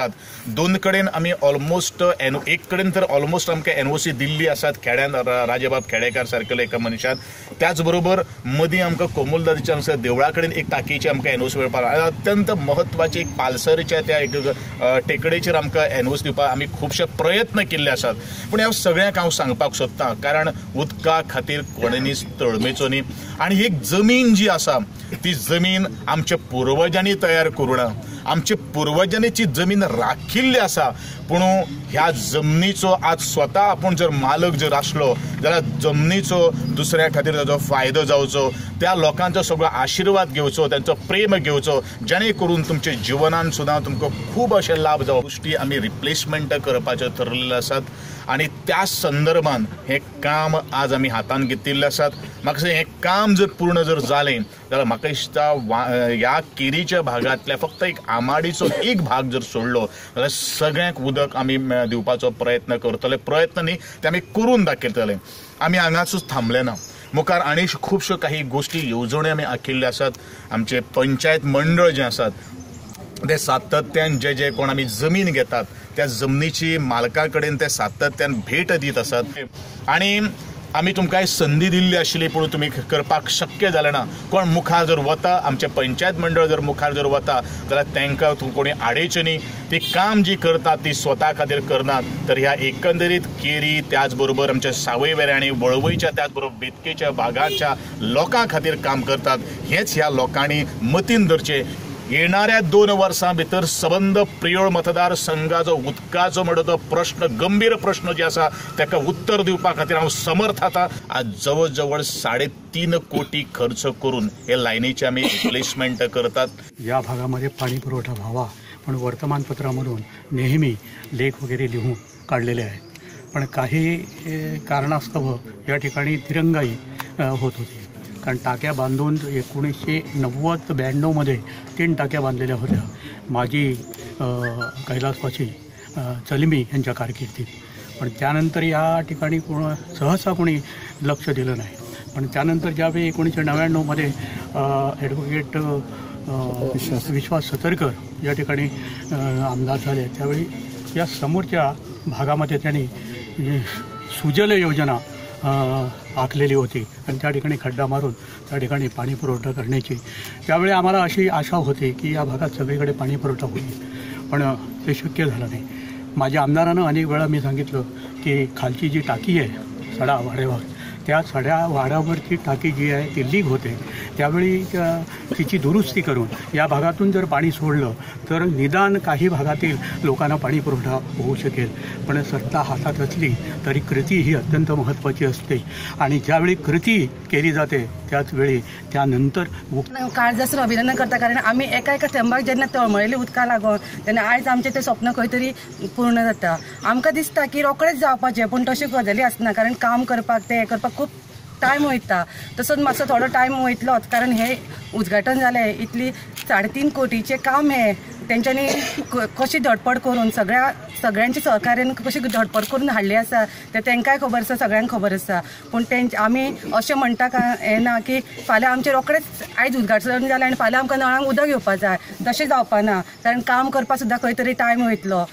शकतात। दोन कडेन आमी ऑलमोस्ट एक कडेन तर ऑलमोस्ट आमकां एनओसी दिल्ली आसात खेड्यान राजेबाब खेडेकार सारकेले एका मनशान। त्याच बरोबर मदीं आमकां कोमुलदादीच्या हांगसर देवळा कडेन एक टाकीची आमकां एनओसी मेळपाक अत्यंत म्हत्वाची एक पालसरीच्या त्या एक टेकडेचेर आमकां एनओसी दिवपाक आमी खुबशे प्रयत्न केल्ले आसात। पूण ह्या सगळ्यांक हांव सांगपाक सोदतां, कारण उदका खातीर कोणेंच तळमेचो न्ही आनी एक जमीन जी आसा ती जमीन आमच्या पुर्वजांनी तयार करूं ना, आमच्या पुर्वजांनी जमीन राखिल्ली आसा। पूण ह्या जमनीचो आज स्वता आपूण जर मालक जर आसलो जाल्यार जमनीचो दुसऱ्या खातीर ताजो फायदो जावचो, त्या लोकांचो सगळो आशिर्वाद घेवचो, तांचो प्रेम घेवचो, जेणे करून तुमच्या जिवनान सुद्दां तुमकां खूब अशे लाभ जावं। गोश्टी आमी रिप्लेसमेंट करपाच्यो ठरलेल्यो आसात आनी त्या संदर्भान हें काम आज आमी हातान घेतिल्लें आसात। म्हाका हें काम जर पूर्ण जर जालें जाल्यार म्हाका दिसता ह्या केरीच्या भागांतल्या फक्त एक आमाडीचो एक भाग जर सोडलो जाल्यार सगळ्यांक उदक आमी दिवपाचो प्रयत्न करतले, प्रयत्न न्ही ते आमी करून दाखयतले। आमी हांगासूच थांबले ना, मुखार आनी खुबश्यो काही गोश्टी येवजण्यो आमी आखिल्ल्यो आसात। आमचे पंचायत मंडळ जें आसात ते सातत्यान जे जे कोण आमी जमीन घेतात त्या जमनीची मालका कडेन ते सातत्यान भेट दीत आसात आनी आमी तुमकां संदी दिल्ली आशिल्ली पूण तुमी करपाक शक्य जालें ना। कोण मुखार जर वता, आमचें पंचायत मंडळ जर मुखार जर वता जाल्यार तांकां कोणी आडयचें न्ही, ती काम जी करतात ती स्वता खातीर करनात। तर ह्या एकंदरीत केरी त्याच बरोबर आमच्या सावयवेऱ्या आनी वळवयच्या त्याच बरोबर बेतकेच्या भागाच्या लोकां खातीर काम करतात हेंच ह्या लोकांनी मतीन धरचें। येणाऱ्या 2 वर्सां भितर सबंद प्रियोळ मतदारसंघाचो उदकाचो म्हणटा तो प्रश्न, गंभीर प्रश्न जे आसा ताका उत्तर दिवपा खातीर हांव समर्थ आतां। आज जवळ जवळ 3.5 कोटी खर्च करून हे लायनीचे आमी रिप्लेसमेंट करतात। या भागामध्ये पाणी पुरवठा व्हावा पण वर्तमानपत्रामधून नेहमी लेख वगैरे लिहून काढलेले आहेत, पण काही कारणास्तव या ठिकाणी दिरंगाई होत होती। कारण टाक्या बांधून 1990-92 मध्ये 3 टाक्या बांधलेल्या होत्या माजी कैलासवासी चलमी यांच्या कारकिर्दीत, पण त्यानंतर या ठिकाणी कोण सहसा कोणी लक्ष दिलं नाही। पण त्यानंतर ज्यावेळी 1999 मध्ये ॲडव्होकेट विश्वास सतरकर या ठिकाणी आमदार झाले त्यावेळी या समोरच्या भागामध्ये त्यांनी सुजल योजना आखलेली होती आणि त्या ठिकाणी खड्डा मारून त्या ठिकाणी पाणी पुरवठा करण्याची। त्यावेळी आम्हाला अशी आशा होती की या भागात सगळीकडे पाणी पुरवठा होईल, पण ते शक्य झालं नाही। माझ्या आमदारानं अनेक वेळा मी सांगितलं की खालची जी टाकी आहे सडा वाड्यावर, त्या सड्या वाड्यावरची टाकी जी आहे ती लीक होते, त्यावेळी तिची दुरुस्ती करून या भागातून जर पाणी सोडलं तर निदान काही भागातील लोकांना पाणी पुरवठा होऊ शकेल। पण सत्ता हातात असली तरी कृती ही अत्यंत महत्त्वाची असते आणि ज्यावेळी कृती केली जाते त्याचवेळी त्यानंतर काळजासून अभिनंदन करता, कारण आमी एका एका थेंबाक जेन्ना तळमळिल्ली उदका लागून तेन्ना आयज आमचें तें स्वप्न खंय तरी पूर्ण जाता। आमकां दिसता की रोखडेच जावपाचें, पूण तश्यो गजाली आसना, कारण काम करपाक तें करपाक खूब टायम वयता, तसोच मातसो थोडो टायम वयतलोच, कारण हे उद्घाटन जालें इतली 3.5 कोटीचें काम हें तेंच्यांनी कशी धडपड करून सगळ्यांच्या सहकार्यान कशी धडपड करून हाडली आसा तें तांकांय खबर आसा, सगळ्यांक खबर आसा। पूण तेंचे आमी अशें म्हणटा हें ना की फाल्यां आमचें रोखडेंच आयज उद्घाटन जालें आनी फाल्यां आमकां नळांक उदक येवपा जाय, तशें जावपा ना, कारण काम करपाक सुद्दां खंय तरी टायम वयतलो।